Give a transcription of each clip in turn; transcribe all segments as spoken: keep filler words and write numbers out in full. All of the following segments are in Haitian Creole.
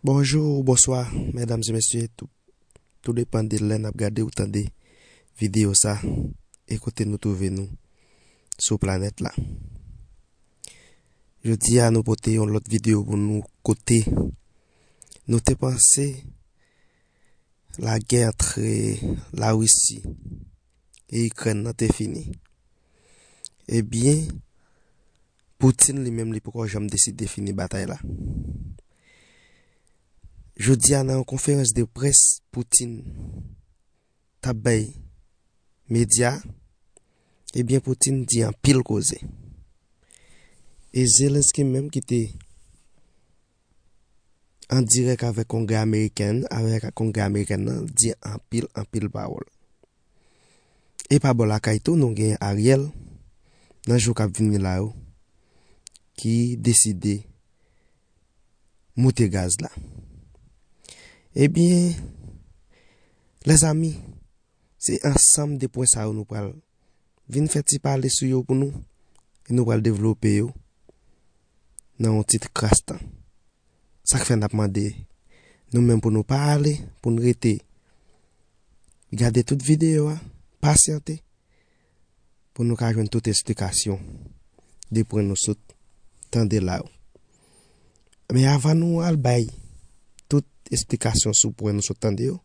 Bonjou, bonswa, medam e mesye, tou, tou depann de lè n ap gade ou tande videyo sa e kote nou twouve nou sou planèt la. Jodi a, nou pote yon lòt videyo pou nou kote nou te panse lagè antre Larisi e Ikrèn nan te fini. Ebyen, Putin li menm li poko janm deside fini batay la. Jodi a nan yon konferans de près Putin t ap bay medya, ebyen Putin di anpil koze. E Zelensky menm ki te an dirèk avèk Kongrè Ameriken, avèk Kongrè Ameriken nan, di anpil, anpil pawòl. E pa bò lakay tou, nou gen Ariel, nan jou k ap vini la yo, ki deside moute gaz la. Ebyen, lèzami, se ansanm de pwen sa yo nou pral vin fè ti pale sou yo pou nou, e nou pral devlope yo nan yon ti kras tan. Sa k fè n ap mande nou menm pou nou pa ale, pou n rete gade tout videyo a, pasyante, pou nou ka jwenn tout esplikasyon de pwen nou sot tande la yo. Men avan nou al bay tout esplikasyon sou pwen nou sot tande yo,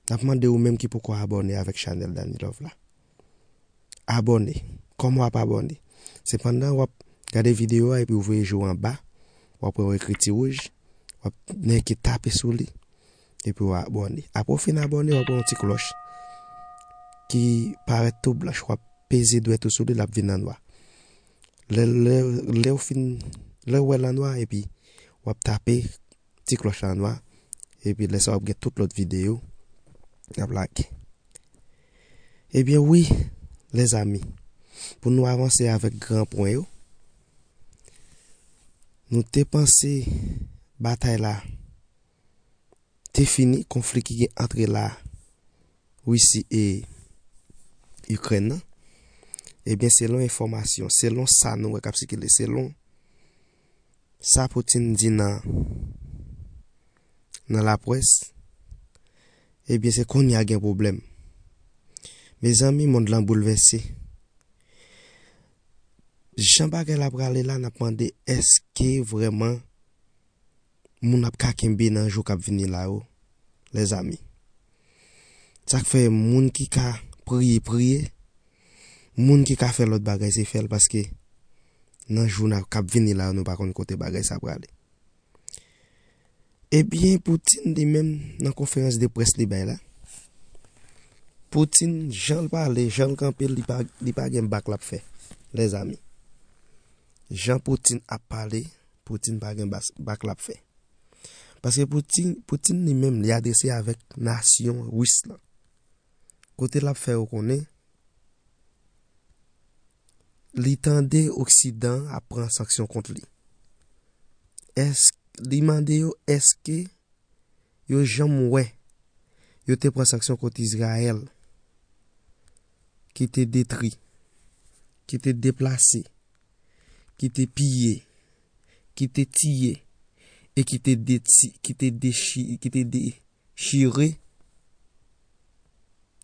n ap mande ou menm ki poko abòne avèk chanèl Danny Love la. Abòne. Kòman w ap abòne? Se pandan w ap gade videyo a epi w voye je w anba, w ap wè yon ekriti wouj, w ap nèke tape sou li, epi w abòne. Apre w fin abòne, w ap wè yon ti klòch ki parèt tou blanch, w ap peze dwèt ou sou li, l ap vin an nwa. Lè, lè, lè w fin, lè w wè l an nwa, epi w ap tape ti klòch la an nwa, epi lè sa w ap gen tout lòt videyo y ap lage. Ebyen wi, lèzami, pou nou avanse avèk gran pwen yo, nou te panse batay la te fini, konfli ki gen antre Larisi e Ikrèn nan, ebyen selon enfòmasyon, selon sa nou wè k ap sikile, selon sa Putin di nan, nan laprès, ebyen se kounye a gen pwoblèm. Mezanmi, mond lan boulvèse. Jan bagay la prale la, n ap mande èske vrèman moun ap ka kenbe nan jou k ap vini la yo, lèzami. Sa k fè moun ki ka priye, priye, moun ki ka fè lòt bagay, se fè l, paske nan jou n ap, k ap vini la yo, nou pa konn kote bagay sa prale. Ebyen, Putin li menm nan konferans de près li bay la, Putin, jan l pale, jan l kanpe, li pa, li pa gen bak l ap fè, lèzami. Jan Putin ap pale, Putin pa gen bas, bak l ap fè. Paske Putin, Putin li menm, li adrese avèk nasyon ris lan. Kote l ap fè yo konnen, li tande Oksidan ap pran sanksyon kont li. Èske, li mande yo, èske yo janm wè yo te pran sanksyon kont Izrayèl, ki te detri, ki te deplase, ki te piye, ki te tiye, e ki te deti-, ki te dechi-, ki te dechire,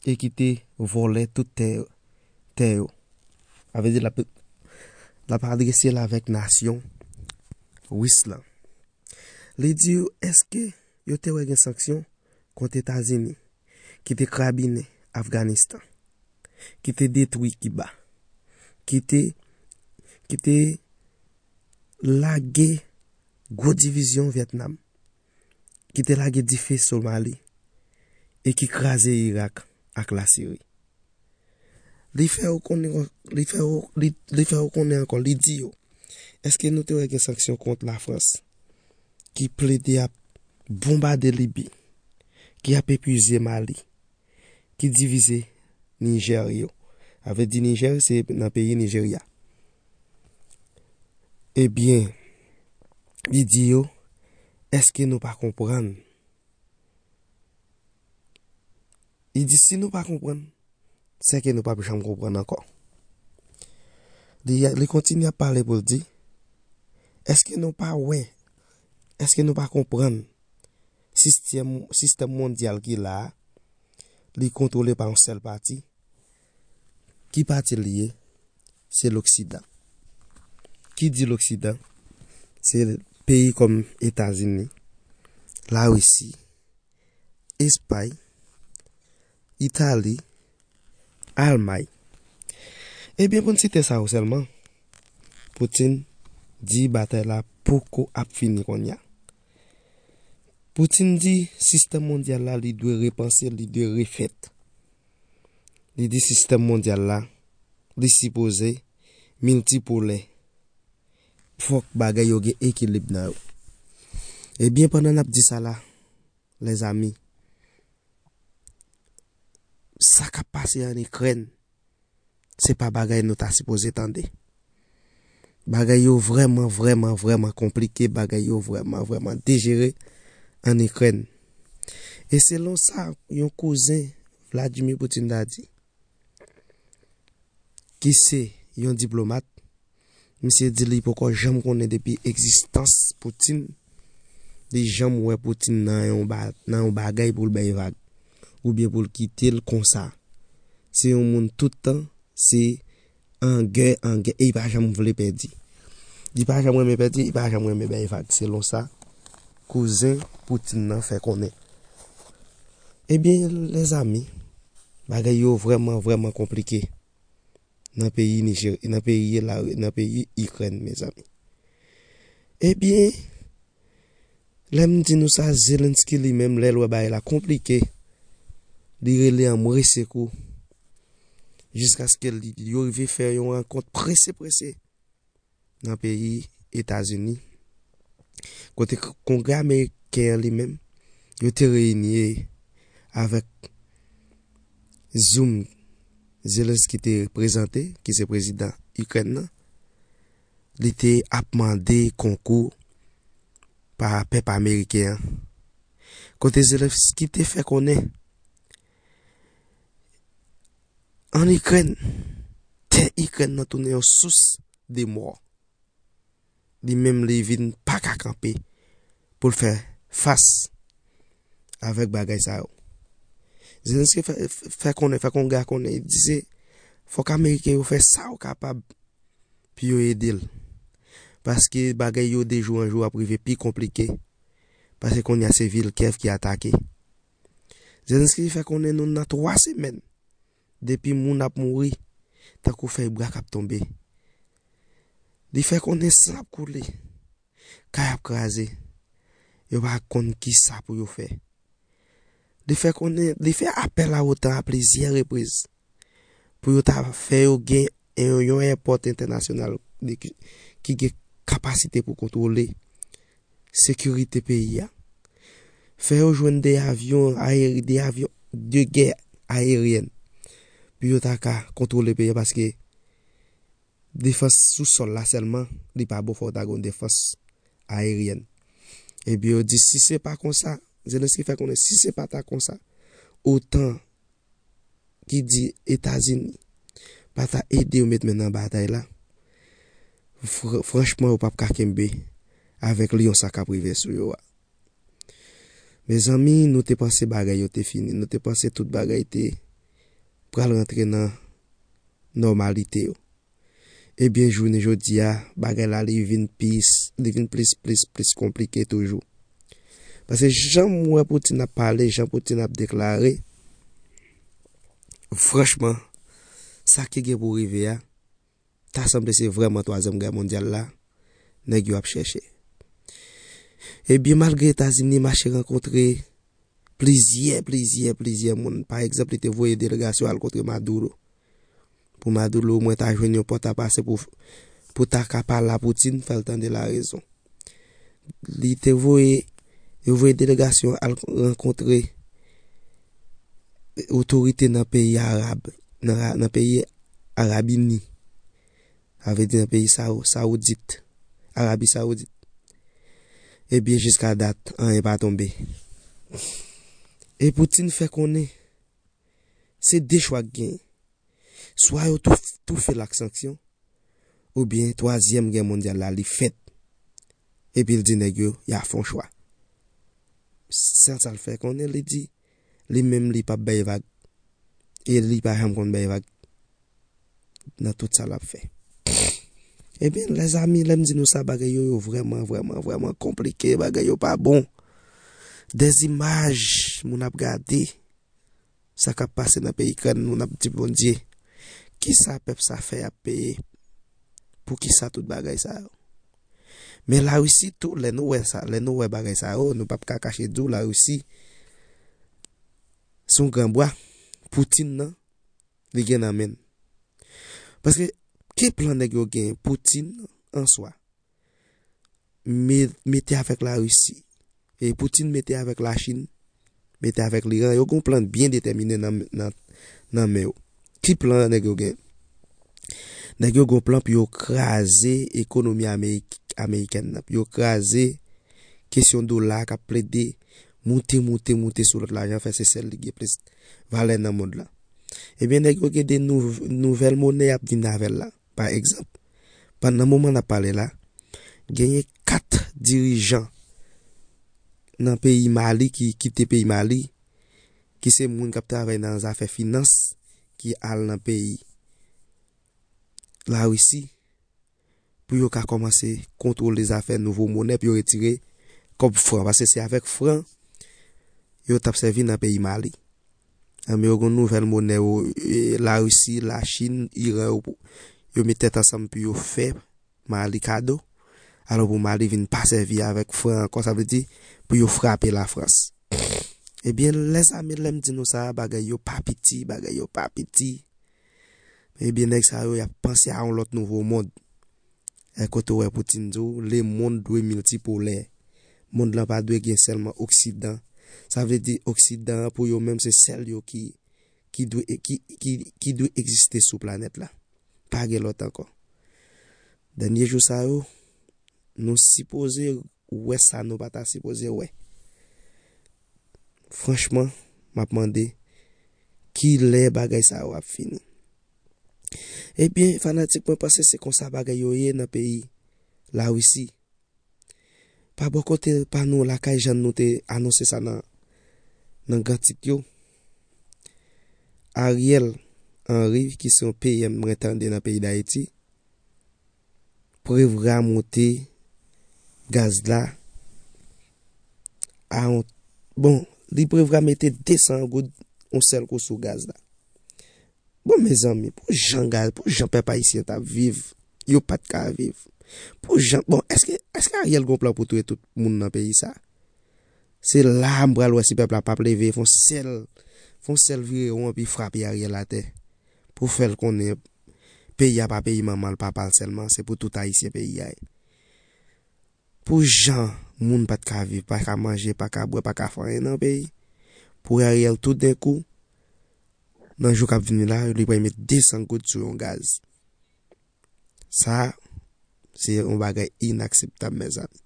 e ki te vòlè tout tè, tè yo. Sa vle di l ap, l ap adrese l avèk nasyon ris lan. Li di yo, èske yo te wè gen sanksyon kont Etazini, ki te krabinen Afganistan, ki te detwi Kiba, ki te, ki te lage gwo divizyon Vyetnam, ki te lage dife Somali, e ki kraze Irak ak Lasiri. Li fè yo konnen, li fè yo, li, li fè yo konnen ankò, li di yo, èske nou te wè gen sanksyon kont Lafrans, ki plede ap bonbade Libi, ki ap epuize Mali, ki divize Nijè yo? Sa vle di Nijè, se nan peyi Nijerya. Ebyen, li di yo, èske nou pa konprann? Li di, si nou pa konprann, sèke nou p ap janm konprann ankò. Li, li kontinye ap pale pou l di, èske nou pa wè, èske nou pa konprann sistèm, sistèm mondyal ki la a, li kontwole pa yon sèl pati. Ki pati li ye? Se Loksidan. Ki di Loksidan? Se peyi kòm Etazini, Larisi, Espay, Itali, Almay. Ebyen, pou n site sa yo sèlman, Putin di batay la poko ap fini kounye a. Putin di sistèm mondyal la, li dwe repanse, li dwe refèt. Li di sistèm mondyal la, li sipoze miltipolè. Fòk bagay yo gen ekilib nan yo. Ebyen, pandan n ap di sa la, lèzami, sa k ap pase ann Ikrèn, se pa bagay nou ta sipoze tande. Bagay yo vrèman, vrèman, vrèman konplike, bagay yo vrèman, vrèman dejere ann Ikrèn. E selon sa yon kouzen Vladimir Putin ta di, ki se yon diplomat, misye di li poko janm konnen depi egzistans Putin, li janm wè Putin nan yon ba-, nan yon bagay pou l bay vag, oubyen pou l kite l konsa. Se yon moun tout tan, se an gè, an gè, e li pa janm vle pèdi. Li pa janm renmen pèdi, li pa janm renmen bay vag, selon sa kouzen Putin nan fè konnen. Ebyen, lèzami, bagay yo vrèman, vrèman konplike nan peyi Nijer-, nan peyi la, nan peyi Ikrèn, mezanmi. Ebyen, lè m di nou sa, Zelensky li menm, lè l wè bagay la konplike, li rele anmwe sekou, jiskaske li, yo rive fè yon rankont prese, prese nan peyi Etazini, kote k-, Kongrè ameriken an li menm, yo te reyini avèk Zoom Zelensky te prezante, ki se prezidan Ikrèn nan, li te ap mande konkou pa pèp ameriken an. Kote Zelensky te fè konnen, ann Ikrèn, tè Ikrèn nan tounen yon sous de mò. Li menm li vin pa ka kanpe pou l fè fas avèk bagay sa yo. Zelensky fè, fè konnen, fè Kongrè a konnen, li di se fòk Ameriken yo fè sa yo kapab pou yo ede l. Paske bagay yo de jou an jou ap rive pi konplike. Paske kounye a se vil Kiev ki atake. Zelensky fè konnen nou nan twa semèn depi moun ap mouri tankou fèy bwa k ap tonbe. Li fè konnen san ap koule, kay ap kraze, yo pa konn kisa pou yo fè. Li fè konnen, li fè apèl a OTAN a plizyè repriz pou yo ta fè yo gen yon, yon èpòt entènasyonal de, ki, ki gen kapasite pou kontwole sekirite peyi a. Fè yo jwenn de avyon ayeri-, de avyon de gè ayeryèn pou yo ta ka kontwole peyi a, paske defans sou sòl la sèlman, li pa bon, fò w ta gen yon defans ayeryèn. Ebyen, yo di, si se pa konsa, Zelensky fè konnen, si se pa ta konsa, OTAN ki di Etazini pa ta ede yo met men nan batay la, fr-, franchman, yo p ap ka kenbe avèk lyon sa k ap rive sou yo a. Mezanmi, nou te panse bagay yo te fini. Nou te panse tout bagay te pral rantre nan nòmalite yo. Ebyen, jounen jodi a, bagay la li vin pis, li vin plis, plis, plis konplike toujou. Paske jan m wè Putin ap pale, jan Putin ap deklare, franchman, sa ki gen pou rive a, ta sanble se vrèman twazyèm gè mondyal la, nèg yo ap chèche. Ebyen, malgre Etazini mache rankontre plizyè, plizyè, plizyè moun, pa egzanp, li te voye delegasyon al kontre Maduro. Pou Maduro omwen ta jwenn yon pòt a pase pou, pou ta ka pale a Putin, fè l tande larezon. Li te voye, yo voye delegasyon al rankontre otorite nan peyi arab, nan, nan peyi Arab Ini. Sa vle di nan peyi Sa-, Saoudit, Arabi Saoudit. Ebyen, jiska dat, anyen pa tonbe. E Putin fè konnen, se de chwa k genyen. Swa yo tou-, toufe l ak sanksyon, oubyen twazyèm gè mondyal la, li fèt. Epi l di nèg yo, y a fè yon chwa. sèl sa l fè konnen, li di, li menm li p ap bay vag. E li pa janm konn bay vag nan tout sa l ap fè. Ebyen, lèzami, lè m di nou sa, bagay yo, yo vrèman, vrèman, vrèman konplike, bagay yo pa bon. Dèzimaj moun ap gade sa k ap pase nan peyi Ikrèn, moun ap di, Bondye, kisa pèp sa fè ap peye? Poukisa tout bagay sa yo? Men Larisi tou, lè nou wè sa, lè nou wè bagay sa yo, nou p ap ka kache di w Larisi se yon granbwa. Poutin nan, li gen nan men l. Paske, ki plan nèg yo gen? Poutin, an swa, me-, mete avèk Larisi. E Poutin mete avèk Lachin, mete avèk Liran. Yo gen yon plan byen detèmine nan, nan, nan men yo. Ki plan nèg yo gen? Nèg yo gen yon plan pou yo kraze ekonomi Amerik-, amerikèn nan, pou yo kraze kesyon dola k ap plede moute, moute, moute sou lòt lajan, fè se sèl li gen plis valè nan mond lan. Ebyen, nèg yo gen de nouv-, nouvèl monè y ap vin avè l la. Pa egzanp, pandan moman n ap pale la, genyen kat dirijan nan peyi Mali ki kite peyi Mali, ki se moun k ap travay nan zafè finans, ki al nan peyi Larisi, pou yo ka kòmanse kontwole zafè nouvo monè, pou yo retire kòb fran. Paske se avèk fran yo t ap sèvi nan peyi Mali. Ebyen, yo gen nouvèl monè yo, e, Larisi, Lachin, Iran, yo, yo met tèt ansanm pou yo fè Mali kado. Alò, pou Mali vin pa sèvi avèk fran ankò, sa vle di pou yo frape Lafrans. Ebyen, lèzami, lè m di nou sa, bagay yo pa piti, bagay yo pa piti. Ebyen, nèg sa yo, y ap panse a yon lòt nouvo mond. E kote w wè Poutin di w, le mond dwe miltipolè. Mond lan pa dwe gen sèlman Oksidan. Sa vle di Oksidan an, pou yo menm, se sèl yo ki, ki dwe, ki, ki, ki dwe egziste sou planèt la. Pa gen lòt ankò. Dènye jou sa yo, nou sipoze wè sa nou pa ta sipoze wè. Franchman, m ap mande, kilè bagay sa yo ap fini? Ebyen, fanatik, mwen panse se konsa bagay yo ye nan peyi Larisi. Pa bò kote pa nou lakay, jan nou te anonse sa nan, nan gran tit yo, Ariel Henry, ki se yon P M mwen tande nan peyi Dayiti, prevwa monte gaz la a yon, bon, li prevwa mete de san goud yon sèl kou sou gaz la. Bon, mezanmi, pou jan gaz, pou jan pèp ayisyen t ap viv, yo pa t ka viv. Pou jan, bon, èske, èske Ariel gon plan pou touye tout moun nan peyi sa? Se la a m pral wè si pèp la p ap leve, fè yon sèl, fè yon sèl vire won, epi frape Ariel atè. Pou fè l konnen peyi a pa peyi manman l, papa l sèlman, se pou tout ayisyen peyi a ye. Pou jan moun pa t ka viv, pa ka manje, pa ka bwè, pa ka fè anyen nan peyi, pou Ariel toudenkou, nan jou k ap vini la, li pral met de san goud sou yon gaz. Sa, se yon bagay inakseptab, mezanmi.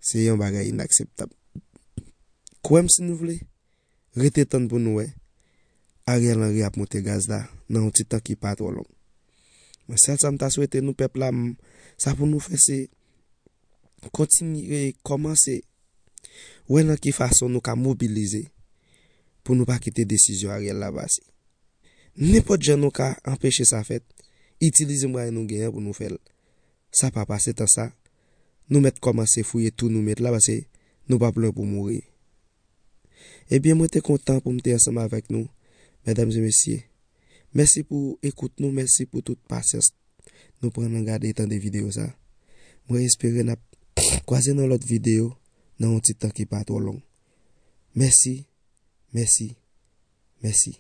Se yon bagay inakseptab. Kwè m si nou vle, rete tann pou nou wè Ariel Henry ap monte gaz la nan yon ti tan ki pa twò long. Mwen, sèl sa m ta swete nou, pèp la, m, sa pou nou fè, se kontinye, kòmanse wè nan ki fason nou ka mobilize pou nou pa kite desizyon Ariel la pase. Nenpòt jan nou ka anpeche sa fèt, itilize mwayen nou genyen pou nou fè l. Sa pa pase tan sa, nou mèt kòmanse fouye twou nou met la, paske nou p ap lwen pou mouri. Ebyen, mwen te kontan pou m te ansanm avèk nou, medam e mesye. Mèsi pou ekout nou, mèsi pou tout pasyans nou pran nan gade e tande videyo sa. Mwen espere n ap kwaze nan lòt videyo nan yon ti tan ki pa twò long. Mèsi, mèsi, mèsi.